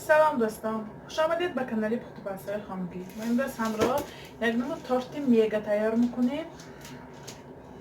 Салом дӯстон, хуш омадед ба канали Пухтупазҳои хонагӣ. Мо имрӯз ҳамроҳ як намуд торти мега тайёр мекунем.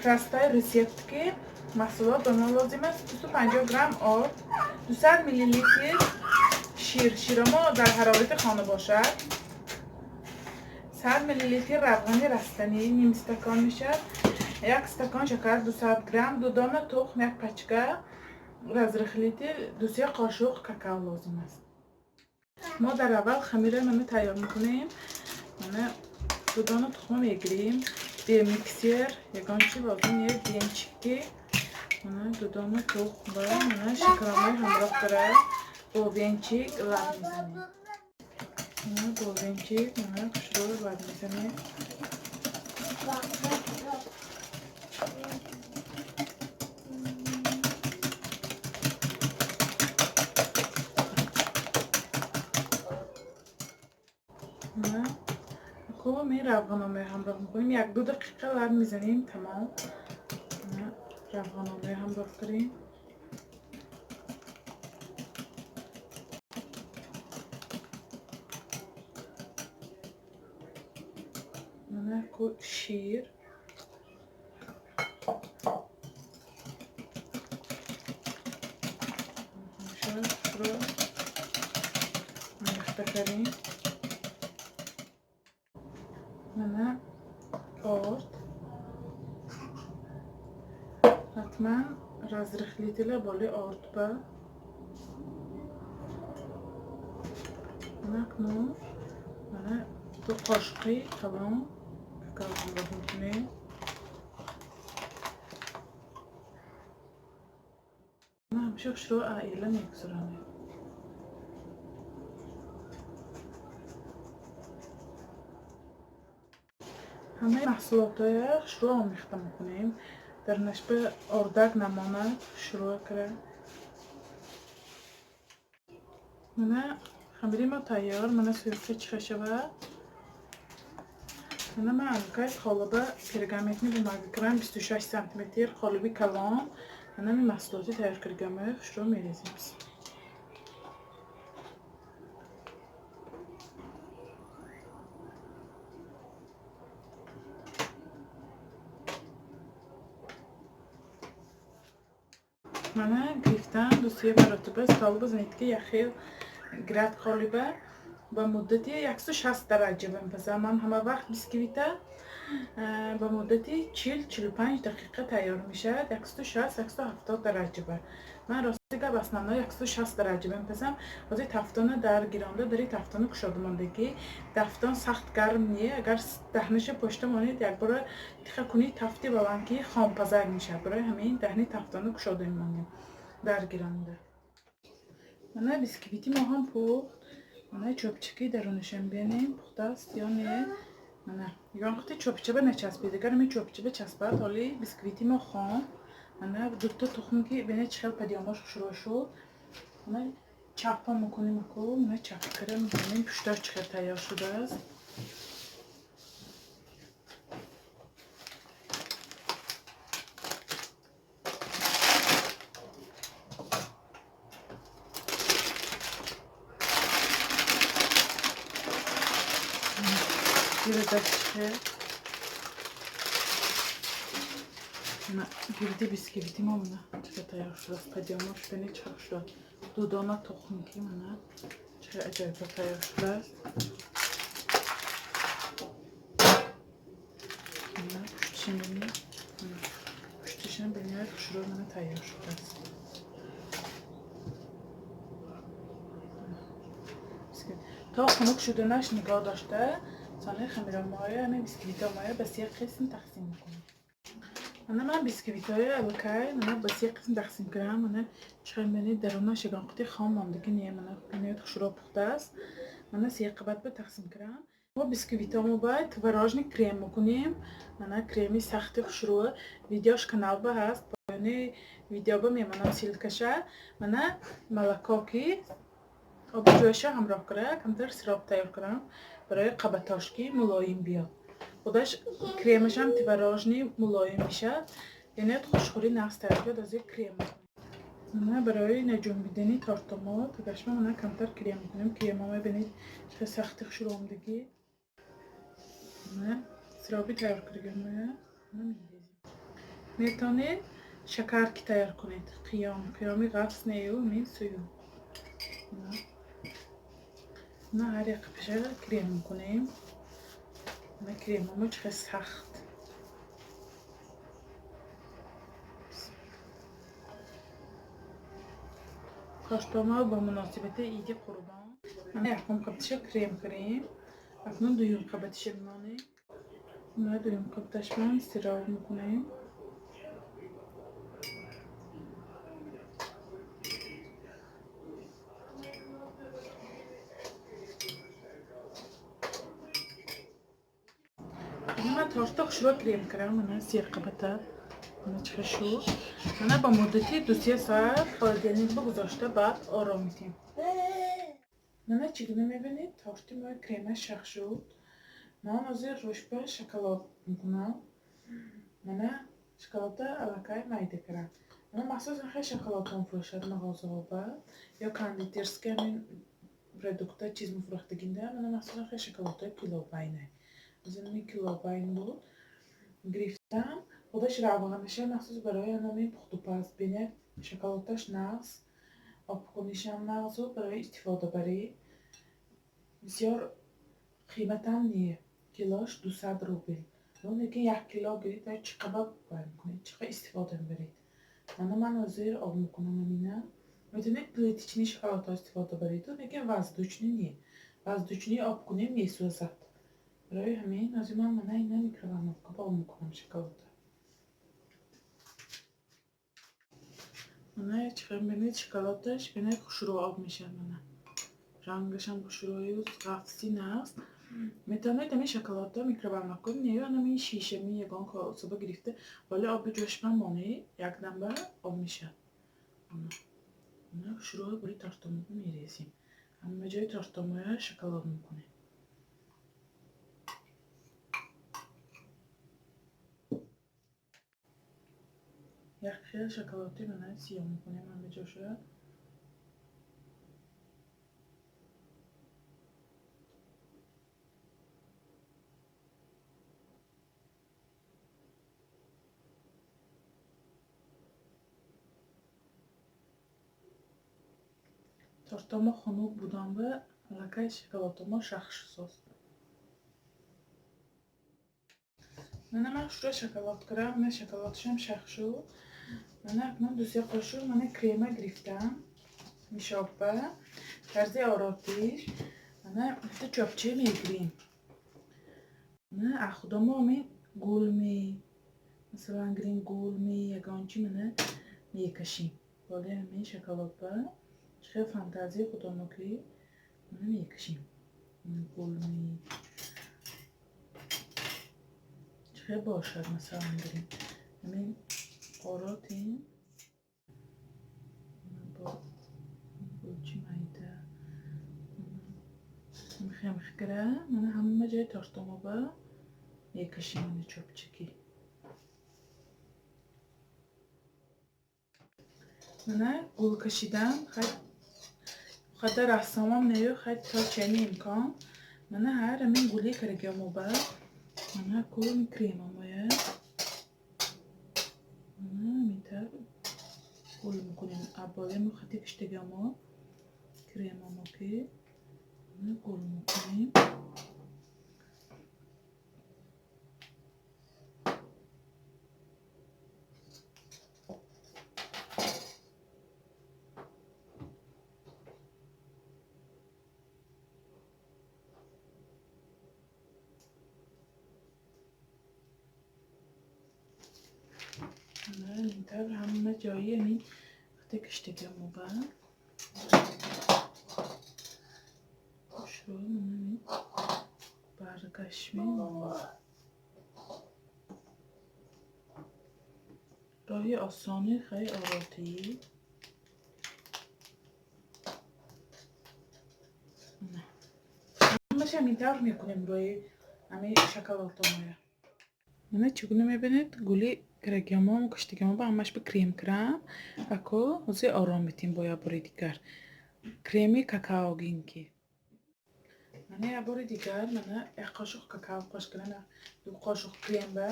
Простой рецепт, ки маҳсулот ба мо лозим аст: 250 грамм орд, 200 миллилитр шир, широ мо дар ҳарорати хона бошад, 100 миллилитр равғани растанӣ, ним стакон мешавад, як стакон шакар 200 грамм, ду дона тухм, як пачка разрыхлитель, ду-се қошуқ какао лозим аст. Мо дар аввал хамира мана тайёр мекунем. Мана ду дона тухма мегирем, бе миксер, ягон чи лозим не, венчики. Мана ду дона тухм ба мана шакарамои ҳамроҳ дорад, бо венчик лаб мезанем. Мана бо венчик мана хушрӯ лаб мезанем. Ми равғаномаи ҳамроҳ мекунем, як-ду дақиқа лаб мезанем, тамом. Равғаномаи ҳамроҳ кунем. Мана ку шир. Ширро омехта кардем. Мана орд. Ҳатман разрыхлителя боли орд ба. Мана акнун мана ду қошуқи калон какао ҳамроҳ мекунем. Мана ҳамеша хушрӯ аила мегузаронем. Ҳамаи маҳсулотҳоя хушрӯ омехта мекунем. Дар нашба ордак намонад, хушрӯ кара. Мана хамири мо тайёр, мана суюқча чиха шавад. Мана ман аллакай қолиба пергаментни бумага кардам, 26 сантиметр қолиби калон. Мана ми маҳсулоти тайёр кардагиамоя хушрӯ мерезем. Мана гирифтам ду-се маротиба стол бизанед, ки яхел гирад қолиба. Ба муддати 160 дараҷа мепазам. Ман ҳама вақт бисквита ба муддати 40-45 дақиқа тайёр мешавад, 160-170 дараҷа ба. Ман рости гап основной 160 дараҷа мепазам. Ҳозир тафтона дар гиронда, дари тафтона кушода мондагӣ. Тафтон сахт гарм не, агар даҳнаша пошта монед, якбора тиха кунӣ, тафти баланд ки хомпазак мешавад. Барои ҳамин даҳни тафтона кушода мемонем дар гиронда. Мана бисквити мо ҳам пухт. Мана чӯбчаки дарунашам бинем, пухтааст ё не. Мана ягон қити чӯбчаба начаспид. Агар ҳамин чӯбчаба часпад, ҳоли бисквити мо хом. Мана дута тухм ки бинед чӣ хел падиёмош хушрӯ шуд. Мана чаппа мекунем аку, мана чаппа карда мебинем пушташ чӣ хел тайёр шудааст. Гирдаш чихел. Мана гирди бисквити мо мана чӣ тайёр шудааст. Падиёмош бинед чӣ шудааст. Ду дона тухм ки мана чӣ аҷоибо тайёр шудааст. Мана пуштишам бинед. Пуштишам бинед хушрӯ мана тайёр шудааст. То хунук шуданаш нигоҳ дошта, сони хамиромоя ҳамин бисквитомоя ба се қисм тақсим мекунем. Мана ман бисквитҳоя аллакай мана ба се қисм тақсим кардам. Мана чӣ мебинед, дарунаш ягон қити хом мондагӣ не, мана бинед хушрӯ пухтааст. Мана се қабат ба тақсим кардам. Мо бисквитҳомо бояд творожный крем мекунем. Мана креми сахти хушрӯ. Видеош каналба ҳаст, поёни видеоба мемонам ссылкаша. Мана молоко ки оби ҷӯша ҳамроҳ кара, камтар сироп тайёр кардам барои қабатош ки мулоим биёд. Худаш кремашам творожный мулоим мешавад. Бинед хушхӯри нағз тайёр шуд. Аз крем. Мана барои наҷунбидани тортамо тагашма мана камтар крем мекунем. Крема мебинед, чӣ сахти хушрӯомдагӣ. Мана сироби тайёр кардагима мана мерезем. Метавонед шакар ки тайёр кунед. Қиём, қиёми ғафс нею мин сую. Мана ҳар як қапаша крем мекунем. Мана кремамо чӣ сахт. Тортамо ба муносибати Иди Қурбон. Мана якум қабатиша крем кардем. Акнун дуюм қабатиша мемонем. Мана дуюм қабаташман сироб мекунем. Мана торта хушрӯ крем кардам, мана се қабата. Мана чӣ шуд. Мана ба муддати 2-3 соат холодильник ба гузошта, баъд ором медиҳем. Мана чӣ гуна мебинед, торти мои крема шах шуд. Ман ҳозир рӯшба шоколад мекунам. Мана шоколадта аллакай майда кардам. Мана махсусан хеле шоколадҳо мефурӯшад мағозаҳо ба ё кондитерский ҳамин продукта чиз мефурӯхтагинда. Мана махсусан хеле шоколадҳои килобайна. Ҳозир ҳамин килобайн буд. Гирифтам. Худаш равғанаша махсус барои ҳамин пухтупаз. Бинед, шоколадташ нағз, обкунишам нағзу барои истифодабарӣ. Бисёр қиматам не. Килош 200 рубл. Лекин як кило гиред ва чӣ қадар бай мекунед, чӣ қадар истифода мебаред. Мана ман ҳозир об мекунам ҳамина. Метавонед плиточный шоколадҳо истифода баред, лекин воздушный не. Воздушный об кунем месӯзад. Барои ҳамин ҳозир ман мана ина микроволновка ба об мекунам шоколадро. Мана чӣ қадар мебинед, шоколадаш бинед хушрӯ об мешавад мана. Рангашам хушрӯю ғафси нағз. Метавонед ҳамин шоколадро микроволновка не ё ҳамин шишами ягон косаба гирифта, вале оби ҷӯшма монед, якдамба об мешавад. Мана хушрӯ бори тортамо мерезем. Ҳама ҷои тортамоя шоколад мекунем. Як хел шоколади мана сиёҳ мекунем ҳама ҷоша. Тортамо хунук будан ва аллакай шоколадамо шах созд. Мана ман хушрӯ шоколад кардам, мана шоколадашам шах шуд. Мана акнун 2-3 қошуқ мана крема гирифтам. Мишобба тарзи оротиш. Мана ҳатто чопча мегирем. Мана ахудомо ҳамин гул ме, масалан гирем гул ме, ягон чи мана мекашем. Болои ҳамин шоколадба чӣ хел фантазияи худомо ки мана мекашем. Гул ме чӣ хел бошад, масалан гирем. Ҳамин оротем бо гулчи майда михе кара мана ҳама ҷои тортамоба мекашем мана чопчаки. Мана гул кашидам, хай қадар рассомам нею, хай то чани имкон. Мана ҳар ҳамин гули карагиёмоба мана ку кремамоя мана ҳамин гул мекунем. Болои хати киштагиёмо кремамо ки мана гул мекунем. Ин тавр ҳама ҷои ҳамин хати киштагиёмоба хушрӯ мана ҳамин баргаш мемонад. Роҳи осони хеле оротӣ. Ҳамаша ҳамин тавр мекунем рӯи ҳамин шоколадҳоя. Мана чӣ гуна мебинед, гули карагиёмо куштагиёмо ба ҳамаш ба крем кирам. Ако ҳозир ором метем бо як бори дигар. Креми какаогин ки. Мана як бори дигар, мана як қошуқ какао қош кардам, 2 қошуқ крем ба.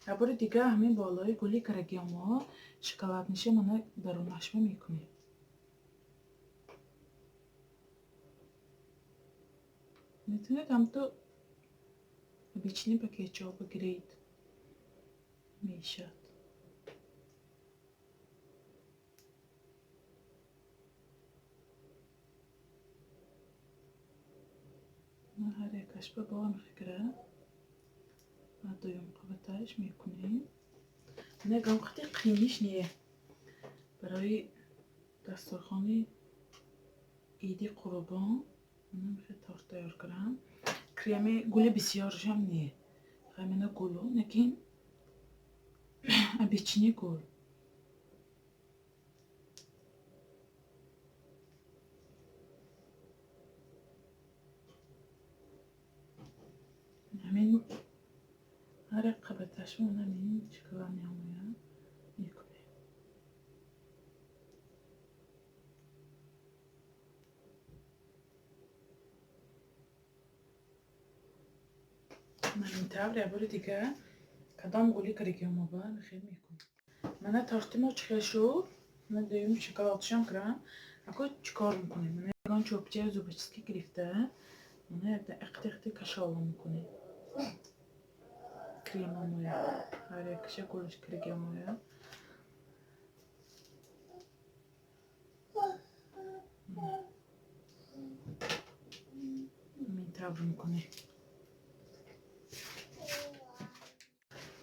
Як бори дигар ҳамин болои гули карагиёмо шоколадниша мана дарунашма мекунем. Метавонед ҳамто обычный пакетчаҳо бигиред. Мешад. Ҳар якашба бо мехгира. Баъд дуюм қабаташ мекунем. Ягон қати қииниш не. Барои дастурхони иди Қурбон мана мехе торт тайёр кардам. Креми гули бисёршам не. Ҳамина гулу, лекин обычный гул. Ҳамин ҳар як қабаташро ҳамин шоколад меомояд мекунем. Ман ин тавр як бори дигар кадом гули карагиёмо ба мехел мекунем. Мана торти мо чӣ хел шуд? Мана дуюм шоколадшам кирам. Ако чӣ кор мекунем? Мана ягон чӯбчаи зубочистка гирифта, мана якта иқти-иқти кашола мекунем. Кремамоя. Ҳар якаша гулаш карагиёмоя. Ҳамин тавр мекунем.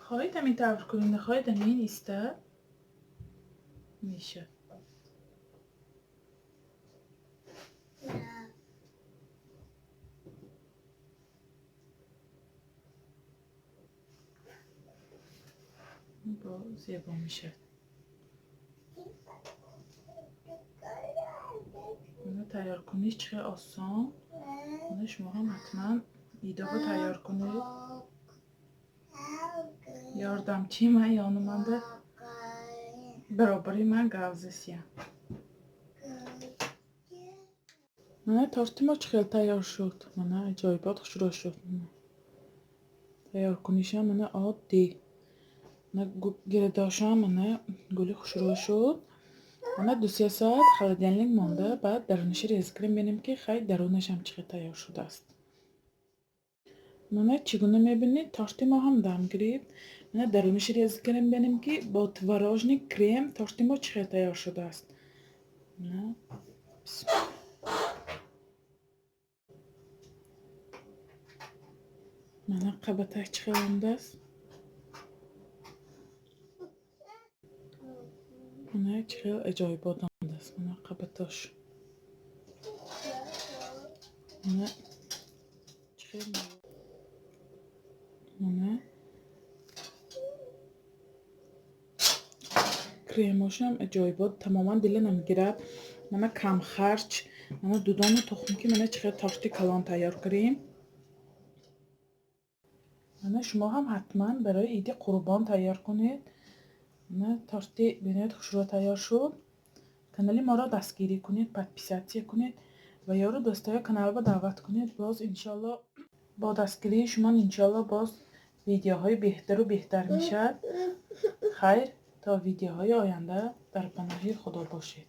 Хоҳед ҳамин тавр кунед, нахоҳед ҳамин иста мешавад. Бо зебо мешавад. Мана тайёркуниш чӣ хел осон. Мана шумо ҳам ҳатман идоба тайёр кунед. Ёрдамчии ман ёнуманда баробари ман гав засия. Мана торти мо чӣ хел тайёр шуд. Мана аҷоибот хушрӯ шуд. Тайёркунишам мана оддӣ. Мана гирадошам мана гули хушрӯ шуд. Мана 2-3 соат холодильник монда, баъд дарунаша реза кардем, бинем ки хай дарунашам чӣ хел тайёр шудааст. Мана чӣ гуна мебинед, торти мо ҳам дам гирифт. Мана дарунаша реза кардем, бинем ки бо творожный крем торти мо чӣ хел тайёр шудааст. Мана мана қабаташ чӣ хел омадааст. Мана чӣ хел аҷоибот омадааст. Мана қабатош. Мана чӣ хел мана кремошам аҷоибот тамоман дила намегирад. Мана камхарҷ, мана дудону тухм ки мана чӣ хел торти калон тайёр кардем. Мана шумо ҳам ҳатман барои иди Қурбон тайёр кунед. Мана торти бениҳоят хушрӯ тайёр шуд. Канали моро дастгирӣ кунед, подписаться кунед ва ёру дӯстои каналро даъват кунед. Боз иншоалло бо дастгирии шумо иншоалло боз видеоҳои беҳтару беҳтар мешавад. Хайр, то видеоҳои оянда дар паноҳи Худо бошед.